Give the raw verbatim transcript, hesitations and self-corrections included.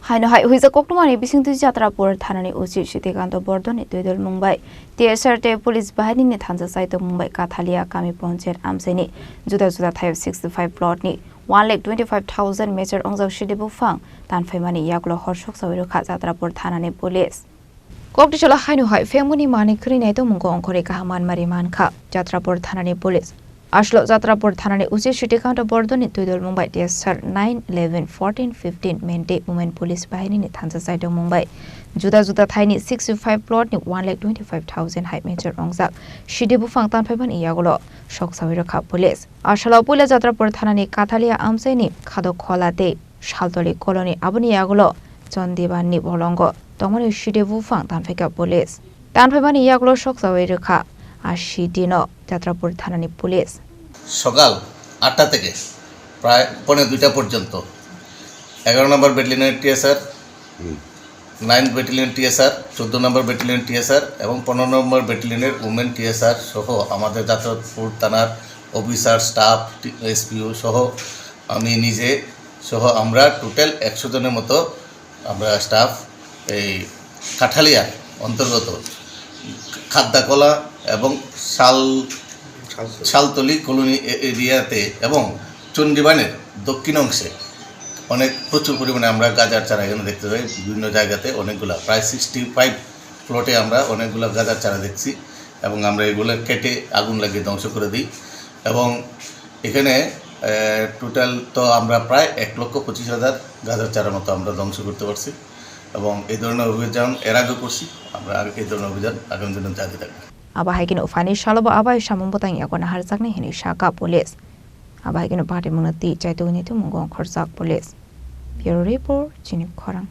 Haino hai huijak koktwmani bisingtwi Jatrapur thanani usi Srikanto Bordoni twidulmung bai T S R tei police bahinini thansa chai tongmung bai Kathalia kami ponchayat amchaini juda juda thaio sixty five plot ni one lakh twenty five thousand mechar ongjak sidi buphang tanphaimani yagulo hor soksawi rwkha Jatrapur thanani police. Koktisalo haino hai phengmani manwi khwrwinai tongmungo ongkhorwi kaham manmari mankha Jatrapur thanani police. Aslo Jatrapur thanani usi Srikanto Bordoni twidulmung bai T S R nine, eleven, fourteen, fifteen men tei women police bahinini thansa chai tongmung bai juda juda thaini sixty five plot ni one lakh twenty five thousand hai mechar ongjak sidi buphang tanphaimani yagulo soksawi rwkha police. Asalo puila Jatrapur thanani Kathalia amchaini Khado Khola tei Saltoli colony aboni yagulo Chondibanni bolongo tongmani sidi buphang tanphaikha police. Tanphaimani yagulo soksawi rwkha a sidi no Jatrapur thanani police. সকাল আটটা থেকে প্রায় পৌনে দুইটা পর্যন্ত এগারো নম্বর ব্যাটালিয়নের TSR, ninth battalion TSR, চোদ্দ নম্বর ব্যাটালিয়ন টিএসআর এবং পনেরো নম্বর ব্যাটালিয়নের উমেন টিএসআর সহ আমাদের যাদবপুর থানার অফিসার, স্টাফ, এসপিও সহ আমি নিজে সহ আমরা টোটাল একশো জনের মতো আমরা স্টাফ এই কাঠালিয়ার অন্তর্গত খাদ্দাকলা এবং শাল শালতলি কলোনি এ-, এরিয়াতে এবং চণ্ডীবানের দক্ষিণ অংশে অনেক প্রচুর পরিমাণে আমরা গাজার চারা এখানে দেখতে পাই। বিভিন্ন জায়গাতে অনেকগুলা, প্রায় সিক্সটি ফাইভ প্লটে আমরা অনেকগুলা গাজার চারা দেখছি এবং আমরা এগুলো কেটে আগুন লাগিয়ে ধ্বংস করে দিই এবং এখানে, এ, টোটাল তো আমরা প্রায় এক লক্ষ পঁচিশ হাজার গাজার চারা মতো আমরা ধ্বংস করতে পারছি এবং এই ধরনের অভিযান এর আগেও করছি। আমরা আর এই ধরনের অভিযান আগামী দিনে চালিয়ে থাকবো। Abo hai kheno uphani salo bo abai samung bwtang yago naharjaknai hinwi sakha police. Abo hai kheno patimungno twi chaitugwi tongmung ongkhorjak police. Bureau report, chini khorang.